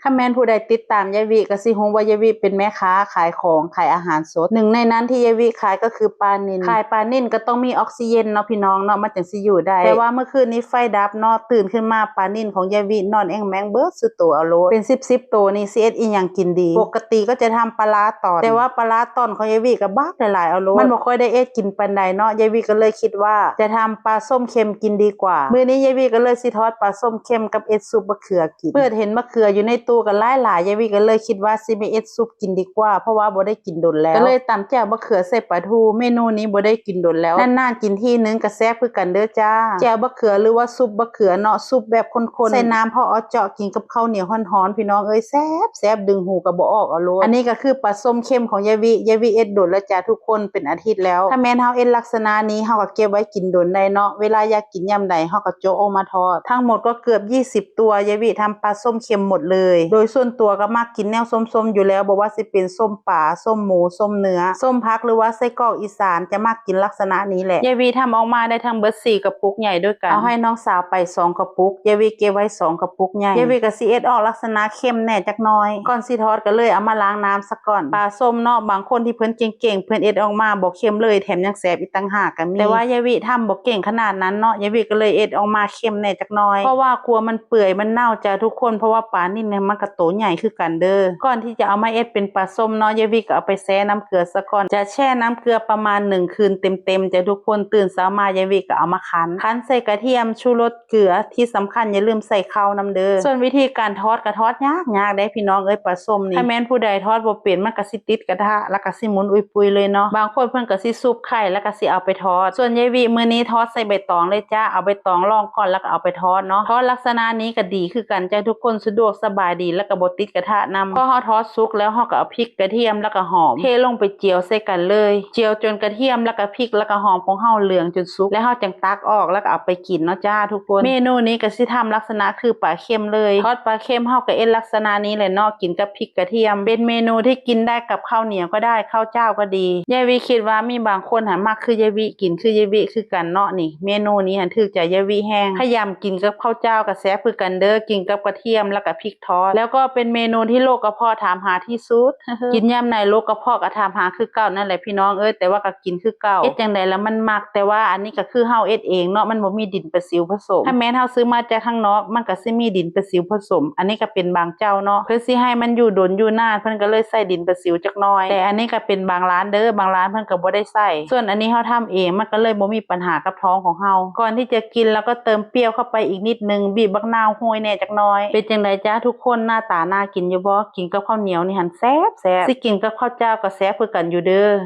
ຖ້າແມ່ນຜູ້ໃດຕິດຕາມຍາຍວິກໍຊິຮູ້ວ່າຍາຍວິເປັນແມ່ຄ້າຂາຍຂອງ ຂາຍອາຫານສົດ. ໜຶ່ງໃນນັ້ນທີ່ຍາຍວິຂາຍກໍຄືປານິນ. ຂາຍປານິນກໍຕ້ອງມີອອກຊີເຢັນເນາະພີ່ນ້ອງເນາະ ມັນຈັ່ງຊິຢູ່ໄດ້. ແຕ່ວ່າເມື່ອຄືນນີ້ໄຟດັບເນາະ ຕື່ນຂຶ້ນມາປານິນຂອງຍາຍວິນອນແອງແມງເບິດສຸດໂຕເອົາໂລດ. ເປັນສິບສິບໂຕນີ້ຊິເຮັດອີ່ຫຍັງກິນດີ? ປົກກະຕິກໍຈະທຳປາຫຼ້າຕ່ອນ ແຕ່ວ່າປາຫຼ້າຕ່ອນຂອງຍາຍວິກໍບັກຫຼາຍໆເອົາໂລດ. ມັນບໍ່ຄ່ອຍໄດ້ເຮັດກິນປານໃດເນາະ ຍາຍວິກໍເລີຍຄິດວ່າຈະທຳປາສົ້ມເຄັມກິນດີກວ່າ. ມື້ນີ້ຍາຍວິກໍເລີຍຊິທອດປາສົ້ມເຄັມກັບເຮັດຊຸບບັກເຂືອ ກິນ. ເປີດເຫັນບັກເຂືອຢູ່ໃນຕູ້ກໍຫຼາຍໆ ຍາຍວິກໍເລີຍຄິດວ່າຊິມາເຮັດຊຸບກິນດີກວ່າ ເພາະວ່າບໍ່ໄດ້ກິນດົນແລ້ວ. ກໍເລີຍຕຳແຈ່ວບັກເຂືອໃສ່ປາທູ. ເມນູນີ້ບໍ່ໄດ້ກິນດົນແລ້ວ ນານໆກິນທີໜຶ່ງກໍແຊບຄືກັນເດີຈ້າ. ແຈ່ວບັກເຂືອ ຫຼືວ່າຊຸບບັກເຂືອເນາະ ຊຸບແບບຂຸ້ນໆ ໃສ່ນ້ຳພໍເອົາເຈາະກິນກັບເຂົ້າໜຽວຮ້ອນໆ ພີ່ນ້ອງເອີຍ ແຊບໆ ດຶງຫູກໍບໍ່ອອກເອົາໂລດ. ອັນນີ້ກໍຄືປາສົ້ມເຄັມຂອງຍາຍວິ ຍາຍວິເຮັດດົນແລ້ວຈ້າທຸກຄົນ ເປັນອາທິດແລ້ວ. ຖ້າແມ່ນເຮົາເຮັດລັກສະນະນີ້ ເຮົາກໍເກັບໄວ້ກິນດົນໄດ້ເນາະ ເວລາຢາກ ກິນຍາມໃດເຮົາກໍໂຈະອອກມາທອດ. ທັງໝົດກໍເກືອບຊາວໂຕ ຍາຍວິທຳປາສົ້ມເຄັມໝົດເລີຍ. ໂດຍສ່ວນຕົວກໍມັກກິນແນວສົ້ມໆຢູ່ແລ້ວ ບໍ່ວ່າຊິເປັນສົ້ມປາ, ສົ້ມໝູ, ສົ້ມເນື້ອ, ສົ້ມຜັກ ຫຼືວ່າໄສ້ກອກອີສານ ຈະມັກກິນລັກສະນະນີ້ແຫຼະ. ຍາຍວິທຳອອກມາໄດ້ທັງເບິດສີ່ກະປຸກໃຫຍ່ດ້ວຍກັນ ເອົາໃຫ້ນ້ອງສາວໄປສອງກະປຸກ ຍາຍວິເກັບໄວ້ສອງກະປຸກໃຫຍ່. ຍາຍວິກໍຊິເຮັດອອກລັກສະນະເຄັມແດ່ຈັກໜ້ອຍ. ກ່ອນຊິທອດກໍເລີຍເອົາມາລ້າງນ້ຳ ກ່ອນ. ປາສົ້ມເນາະ ບາງຄົນທີ່ເພິ່ນເກັ່ງໆ ເພິ່ນເຮັດອອກມາບໍ່ເຄັມເລີຍ ແຖມຍັງແຊບອີກຕ່າງຫາກກໍມີ. ແຕ່ວ່າຍາຍວິທຳບໍ່ເກັ່ງຂະໜາດນັ້ນເນາະ ຍາຍວິກໍເລີຍເຮັດອອກມາເຄັມແດ່ຈັກໜ້ອຍ ເພາະວ່າກົວມັນເປື່ອຍມັນເນົ່າຈ້າທຸກຄົນ ເພາະວ່າປານິນນີ້ມັນກໍໂຕໃຫຍ່ຄືກັນເດີ. ກ່ອນທີ່ຈະເອົາມາເຮັດເປັນປາສົ້ມເນາະ ຍາຍວິກໍເອົາໄປແຊ່ນ້ຳເກືອສະກ່ອນ. ຈະແຊ່ນ້ຳເກືອປະມານໜຶ່ງຄືນເຕັມໆ ຈ້າທຸກຄົນ. ຕື່ນເຊົ້າມາຍາຍວິກໍເອົາມາຄັ້ນ ຄັ້ນໃສ່ກະທຽມ, ຊູລົດ, ເກືອ ທີ່ສຳຄັນຢ່າລືມໃສ່ເຂົ້ານຳເດີ. ສ່ວນວິທີການທອດກໍທອດຍາກໆເດ້ພີ່ນ້ອງເອີຍ ປາສົ້ມນີ້ ຖ້າແມ່ນຜູ້ໃດທອດບໍ່ເປັນ ມັນກໍຊິຕິດກະທະ ແລ້ວກໍຊິໝຸນອຸຍປຸຍເລີຍເນາະ. ບາງຄົນເພິ່ນກໍຊິຊຸບໄຂ່ ແລ້ວກໍຊິເອົາໄປທອດ. ສ່ວນຍາຍວິມື້ນີ້ທອດໃສ່ໃບຕອງເລີຍຈ້າ ເອົາໃບຕອງລອງກ່ອນ ແລ້ວກໍເອົາໄປທອດເນາະ. ທອດລັກສະນະນີ້ກໍດີຄືກັນຈ້າທຸກຄົນ ສະດວກສະບາຍດີ ແລ້ວກໍບໍ່ຕິດກະທະນຳ. ພໍເຮົາທອດສຸກແລ້ວ ເຮົາກໍເອົາພິກ ກະທຽມ ແລ້ວກໍຫອມ ເທລົງໄປຈຽວໃສ່ກັນເລີຍ. ຈຽວຈົນກະທຽມ ແລ້ວກໍພິກ ແລ້ວກໍຫອມຂອງເຮົາເຫຼືອງຈົນສຸກ ແລ້ວເຮົາຈັ່ງຕັກອອກ ແລ້ວກໍເອົາໄປກິນເນາະຈ້າທຸກຄົນ. ເມນູນີ້ກໍຊິທຳລັກສະນະຄືປາເຄັມເລີຍ. ທອດປາເຄັມເຮົາກໍເຮັດລັກສະນະນີ້ແຫຼະເນາະ ກິນກັບພິກກະທຽມ. ເປັນເມນູທີ່ກິນໄດ້ກັບເຂົ້າໜຽວກໍໄດ້ ເຂົ້າຈ້າວກໍດີ. ຍາຍວິຄິດວ່າມີບາງຄົນຫັ້ນມັກຄືຍາຍວິ ກິນຄືຍາຍວິຄືກັນເນາະນີ້. ເມນູນີ້ຫັ້ນຖືກໃຈຍາຍວິແຮງ. ຂະຫຍຳກິນກັບເຂົ້າຈ້າວກໍແຊບຄືກັນເດີ ກິນກັບກະທຽມ ແລ້ວກໍພິກ ທອດ ແລ້ວກໍເປັນເມນູທີ່ໂລກກະເພາະຖາມຫາທີ່ສຸດ. ກິນຍາມໃດໂລກກະເພາະກໍຖາມຫາຄືເກົ່ານັ້ນແຫຼະພີ່ນ້ອງເອີຍ ແຕ່ວ່າກໍກິນຄືເກົ່າ. ເຮັດຈັ່ງໃດລະມັນມັກ ແຕ່ວ່າອັນນີ້ກໍຄືເຮົາເຮັດເອງເນາະ ມັນບໍ່ມີດິນປະສິວປະສົມ. ຖ້າແມ່ນເຮົາຊື້ມາຈາກທາງນອກ ມັນກໍຊິມີດິນປະສິວປະສົມ. ອັນນີ້ກໍເປັນບາງເຈົ້າເນາະ ເພິ່ນຊິໃຫ້ມັນຢູ່ດົນຢູ່ນານ ເພິ່ນກໍເລີຍໃສ່ດິນປະສິວຈັກໜ້ອຍ. ແຕ່ອັນນີ້ກໍເປັນບາງຮ້ານເດີ ບາງຮ້ານເພິ່ນກໍບໍ່ໄດ້ໃສ່. ສ່ວນອັນນີ້ເຮົາທຳເອງ ມັນກໍເລີຍບໍ່ມີປັນຫາກັບທ້ອງຂອງເຮົາ. ກ່ອນທີ່ຈະກິນ ແລ້ວກໍເຕີມປ່ຽວເຂົ້າໄປອີກນິດໜຶ່ງ ບີບບັກນາວໂຮຍແດ່ຈັກໜ້ອຍ. ເປັນຈັ່ງໃດຈ້າທຸກຄົນ ໜ້າຕາໜ້າກິນຢູ່ບໍ່? ກິນກັບເຂົ້າໜຽວນີ້ຫັ້ນແຊບໆ ຊິກິນກັບເຂົ້າຈ້າວກໍແຊບຄືກັນຢູ່ເດີ.